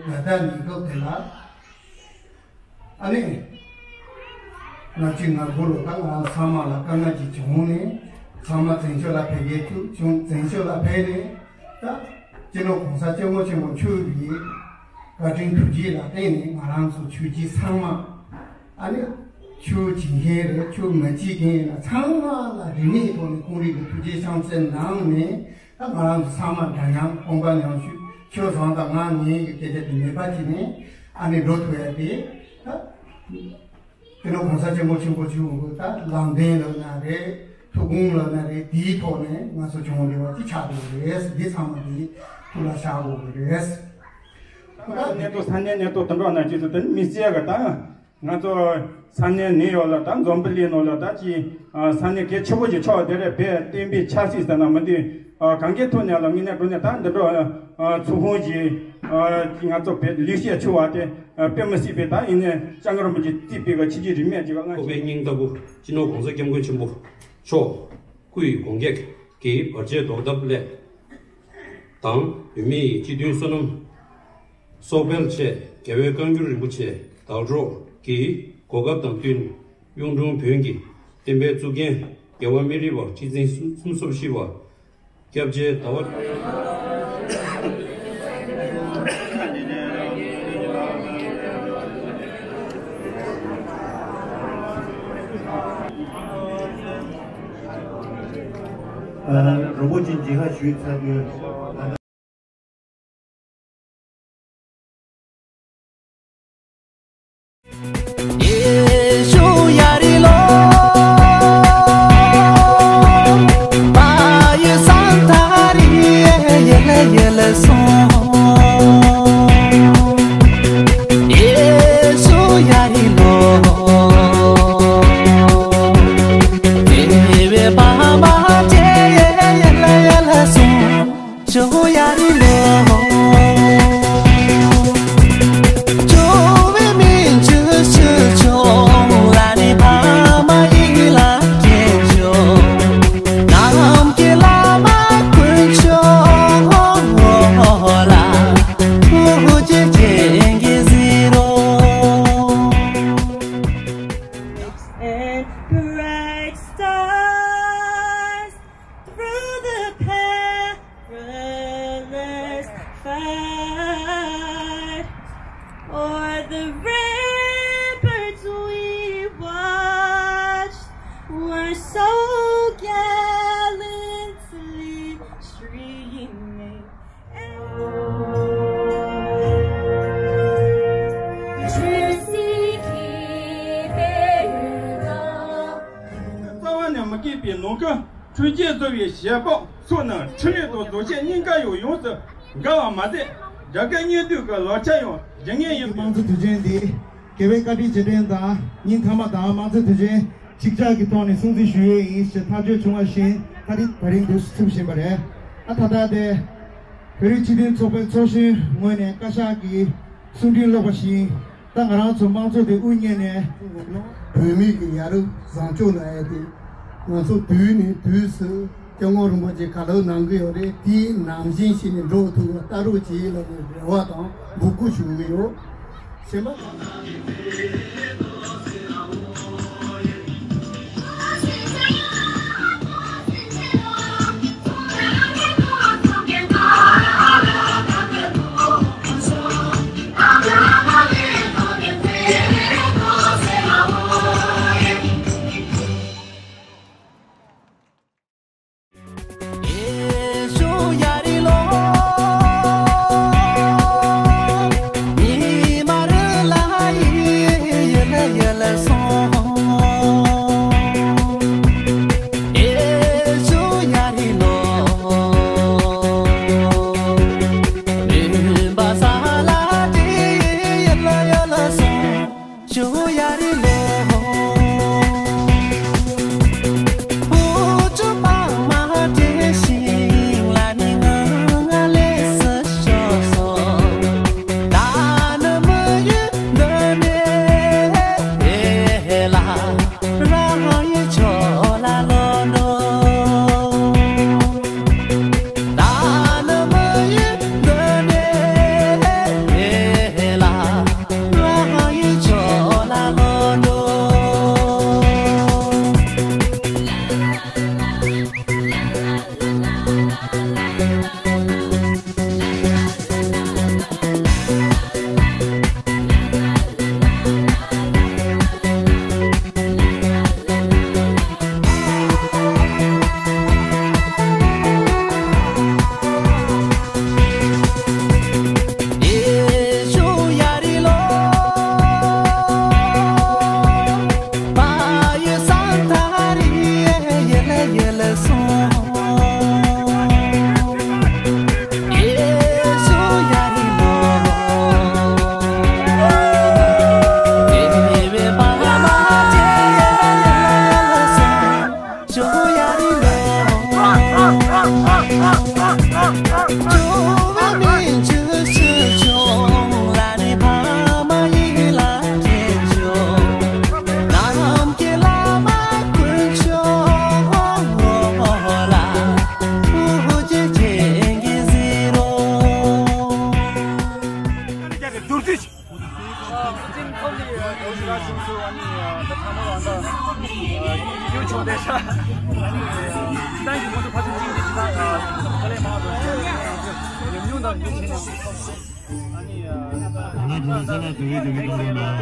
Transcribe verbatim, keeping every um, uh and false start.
ད་ལྟ་ཉིན་སྐབས་དེ་ལ། ཨ་ནི། ང་གཅིག་ང་དགུ་ལོ་ད་ང་ཚང་མ་ལ་དཀའ་ངལ་ཅིག་བྱུང་ནས། ཚང་མ་བཙན་བྱོལ་ལ་ཕེབས་ཡས་ཐུག་བྱུང་། བཙན་བྱོལ་ལ་ཕེབས་ནས། ད། སྤྱི་ནོར་གོང་ས་སྐྱབས་མགོན་ཆེན་པོ་མཆོག་གི་བཀའ་དྲིན་ཐུགས་རྗེ་ལ་བརྟེན་ནས། ང་རང་ཚོ་ཆོས་བྱེད་ཚང་མ། ཨ་ནི། ཆོས་བྱེད་མཁན་རེད། ཆོས་མ་བྱེད་མཁན་ཡིན་ན་ཚང་མ་ལ་རིན་མེད་ཐོག་ནས་ཁོང་རང་གི་ཐུགས་རྗེ་བྱམས་བརྩེ་གནང་ནས། ད་ང་རང་ཚོ་ཚང་མ་འདྲ་མཉམ་དཔུང་པ་མཉམ་གཤིབ། ཁྱོད་བཟང་དང་ང་ངན་གྱི་སྐད་ཆ་དེ་མེད་པ་བྱས་ནས། ཨ་ནི་འགྲོ་ཐུབ་ཡ་དེ། ད། དེ་ནས་གོང་ས་སྐྱབས་མགོན་ཆེན་པོ་མཆོག་གི་ད་ལམ་སྟོན་ལབ་ན་རེད། ཐུགས་དགོངས་ལབ་ན་རེད། དེའི་ཐོག་ནས་ང་ཚོ་བྱུང་བ་རེད་བ། ཅི་ཆགས་འགྲོ་གི་རེད། འདི་ཚང་མ་འདི་ཐུགས་ལ་བཞག་དགོས་ཀྱི་རེད། ད་གནས་སྟངས་ས་གནས་གནས་སྟངས་དུད་འགྲོ་ན་ཅི་ཚོ་དེ་མི་སྲིད་ག་ད། ང་ཚོ་ས་གནས་ནས་ཡོད་ལ་ད་འཛོམས་པ་ལས་ནོ་ལ་ད་ཅི་ས་གནས་གལ་ཆེ་བོ་ཅིག་ཆགས་དེ་རེད། བོད་བསྟན་པའི་ཆབ་སྲིད་ཟེར་ན་མི་འདུག་གང་གའི་ཐོག་ནས་ལ་དངོས་གནས་དྲང་གནས་ད་འདི་འགྲོ་ཚུར་ཕུང་གི་ང་ཚོ་བོད་ལུས་ཤེས་ཆུ་བ་དེ་དཔེ་མི་སྲིད་པའི་ད་ཡིན་ནས་སྐྱབས་མགོན་རིན་པོ་ཆེ་རྩིས་པའི་ག་ཕྱི་རྒྱལ་རིས་མེད་ཅིག་ལ་ཁོག་པའི་སྙིང་ལྟ་བུ་སྤྱི་ནོར་གོང་ས་སྐྱབས་མགོན་ཆེན་པོ་མཆོག་སྐུ་ཡི་དགུང་རྒྱལ་གྱི་བར་ཆད་བཟློག་ཐབས་སླད་དང་། བོད་མི་ཡི་སྤྱི་མཐུན་བསོད་ནམས་གསོག་སྤེལ་ཆེད་རྒྱལ་བའི་བཀའ་འགྱུར་རིན་པོ་ཆེ་བདག་སྒྲོག་གི་གོ་སྐབས་དང་བསྟུན། གཡུང་དྲུང་བོན་གྱི་བསྟན་པའི་གཙུག་རྒྱན་རྒྱལ་བ་སྨན་རི་བ་ཁྲི་འཛིན་སུམ་ཅུ་སོ་བཞི་པ་སྐྱབས་རྗེ་ཟླ་བ། རིན་པོ་ཆེ་མཇལ་ཁ་ཞུས་ཚར་དུས། And bright stars through the perilous fight, o'er the ramparts we watched were so gallantly streaming. རྩ་བ་ནས་མི་སྐྱིད་པའི་ནང་ཁུལ། འཕྲུལ་ཆས་བཟོ་བའི་ཞལ་འབག་སོགས་ནི་འཕྲིན་ལས་དང་རྫོགས་ཆེན་གཉིས་ཀ་ཡང་ཡོངས་སུ་འགལ་བ་མ་ཟད། སྒྲ་སྐད་སྙན་བསྡུས་ཀྱི་ལག་ཆ་ཡང་ལྗིད་ངེས་ཡིན་པས། དམངས་གཙོ་དུས་ཆེན་འདི་རྒྱལ་བའི་བཀའ་དྲིན་རྗེས་དྲན་དང་། སྙིང་ཐག་པ་དང་དམངས་གཙོ་དུས་ཆེན་ཅིག་ཅར་གྱི་ཐོག་ནས་སྲུང་བརྩི་ཞུ་ཡས་ཡིན་ཞེས་ཐག་གཅོད་བྱུང་བ་བཞིན། ད་རེས་ད་རིང་འདིར་ཚུགས་བཞིན་པ་རེད། ཨ་ད་ལྟ་དེ་བོད་རིགས་སྤྱི་མཐུན་ཚོགས་པའི་ཚོགས་གཞོན་ངོས་ནས་བཀའ་ཤག་གིས་གསུང་འཕྲིན་སློག་པ་བཞིན། ད་ང་རང་ཚོ་དམངས་གཙོ་དེ་དབུ་བརྙེས་ནས་བོད་མི་གི་ཡ་རབས་བཟང་སྤྱོད་ལབ་ཡ་དེ་ང་ཚོ་དུས་ནས་དུས་སུ་སྐྱབས་མགོན་རིན་པོ་ཆེ་ག་ལབ་གནང་གི་ཡོད་རེད། དེའི་ནང་བཞིན་བྱས་ནས་འགྲོ་ཐུབ་པ་ལྟ་རོགས་གྱིས་ལབ་ནས་རེ་བ་དང་འབོད་སྐུལ་ཞུ་གི་ཡོད། གཞན་པ། ང་ཚོ་ས་ལ་དུ་བི་དུ་བི་གཏོང་རོགས་གནང་།